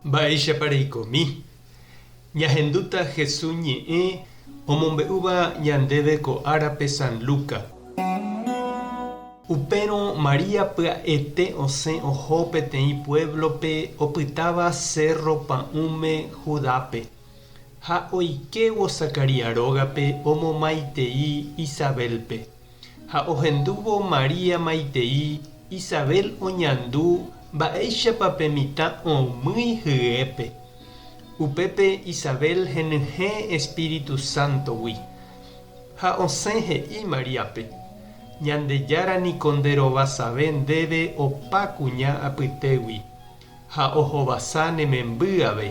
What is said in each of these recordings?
Mba'éichapa reikomi? Ñahendúta Hesu ñe'ẽ omombe'úva ñandéve ko árape San Luca. Upérõ María pya'ete osẽ oho peteĩ puévlope opytáva sérro pa'ũme Judápe. Ha oikévo Zacarías rógape omomaitei Isabélpe. Ha ohendúvo María maitei, Isabel oñandu mba'éichapa pe mitã omýi hyépe. Upépe Isabel henyhẽ espíritu sántogui. Ha osẽ he'i Maríape, Ñandejára niko nde rovasave ndéve opa kuña apytégui, ha ohovasa ne memby ave.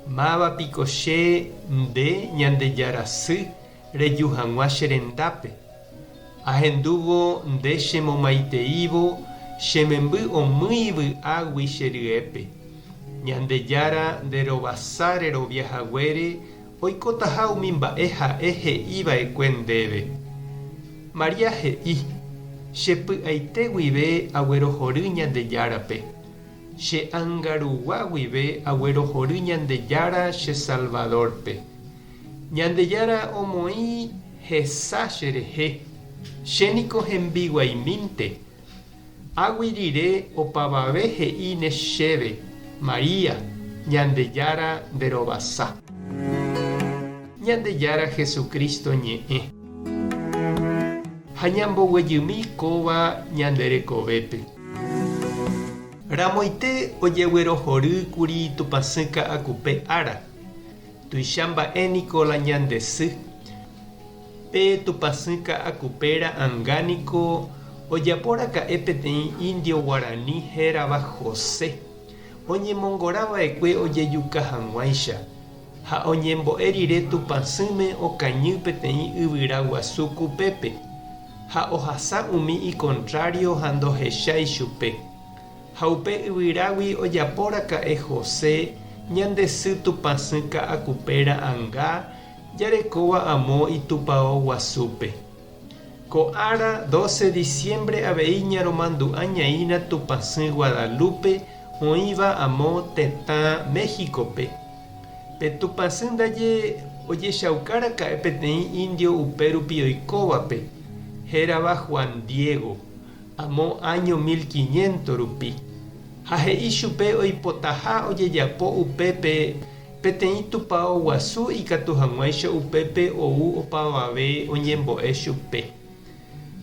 Máva piko che, nde, Ñandejára sy, reju hag̃ua che rendápe. Ahendúvo nde chemomaiteívo, che memby omýi vy'águi che ryépe. Ñandejára nde rovasa rerovia haguére oikotaha umi mba'e ha'e he'i va'ekue ndéve. María he'i, Che py'aite guive aguerohory Ñandejárape. Che ánga rugua guive aguerohory Ñandejára che Salvadórpe. Ñandejára omoĩ hesa cherehe, che niko hembiguaimínte. Águi rire opavave he'íne chéve, María, Ñandejára nde rovasa. Ñandejára Jesucristo ñe'ẽ. Ha ñamboguejymi kóva ñande rekovépe. Ramoite ojeguerohorýkuri Tupãsy Ka'akupe ára. Tuicha mba'e niko la ñande sy. Pe Tupãsy Ka'akupe ra'anga niko ojapo raka'e peteĩ indio guarani hérava José, oñemongora va'ekue ojejuka hag̃uáicha, ha oñembo'e rire Tupãsýme okañy peteĩ yvyra guasu kupépe, ha ohasa umi ikontrário ha ndohechái chupe. Ha upe yvyrágui ojapo raka'e José ñande sy Tupãsy Ka'akupe ra'anga jarekóva amo itupao guasúpe. Ko ára doce diciembre avei ñaromandu'a ñaína Tupãsy Guadalupe oĩva amo tetã México-pe. Pe Tupãsy ndaje ojechauka raka'e peteĩ indio upérupi oikóvape, hérava Juan Diego. amo áño mil quiniento rupi, ha he'i chupe oipotaha ojejapo upépe peteĩ tupao guasu ikatu hag̃uáicha upépe ou opavave oñembo'e chupe.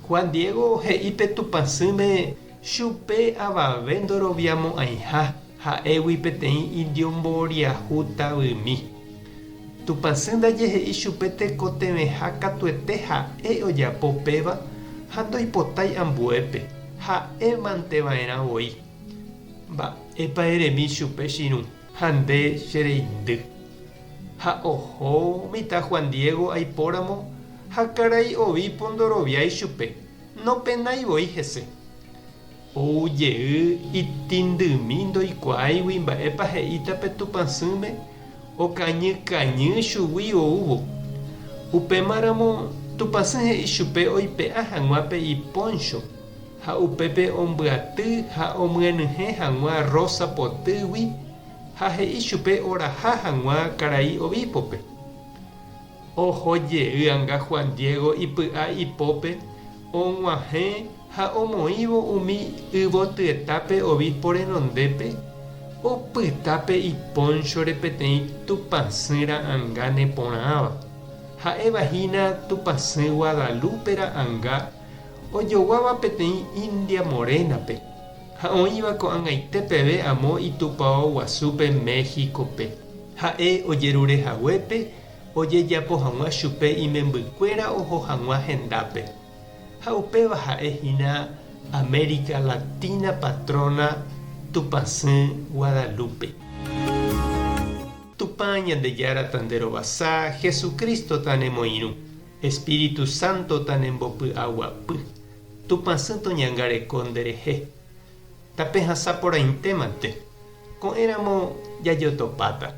Juan Diego he'i pe Tupãsýme chupe avave ndoroviamo'ãiha ha'égui peteĩ indio mboriahu tavymi. Tupãsy ndaje he'i chupe tekotevẽha katuete ha'e ojapo péva ha ndoipotái ambuépe, ha'e mante va'erã voi. Mba'épa eremi chupe chirũ ha nde che reindy. Ha oho mitã Juan Diego aipóramo ha karai obispo ndoroviái chupe, nopenái voi hese. Ou jey itindymi ndoikuaáigui mba'épa he'íta pe Tupãsýme okañy kañy chugui oúvo. Upémaramo Tupãsy he'i chupe oipe'a hag̃ua pe ipóncho ha upépe ombyaty ha omyenyhẽ hag̃ua rrósa potýgui ha he'i chupe oraha hag̃ua karai obíspope. Oho jey anga Juan Diego ipy'a ipópe og̃uahẽ ha omoĩvo umi yvotyetápe obispo renondépe, opyta pe ipónchore peteĩ Tupãsy ra'anga neporãva, ha'éva hína Tupãsy Guadalupe ra'anga ojoguáva peteĩ India morénape ha oĩva ko'ag̃aite peve amo itupao guasúpe México-pe. Ha'e ojerure haguépe ojejapo hag̃ua chupe imembykuéra oho hag̃ua hendápe. Ha upéva ha'e hína América Latina patrona Tupãsy Guadalupe. Tupã Ñandejára tanderovasa, Jesucristo tanemoirũ, Espíritu Santo tanembopy'aguapy, Tupãsy toñangareko nderehe. Tapehasa porãitémante. Ko'ẽramo jajotopáta.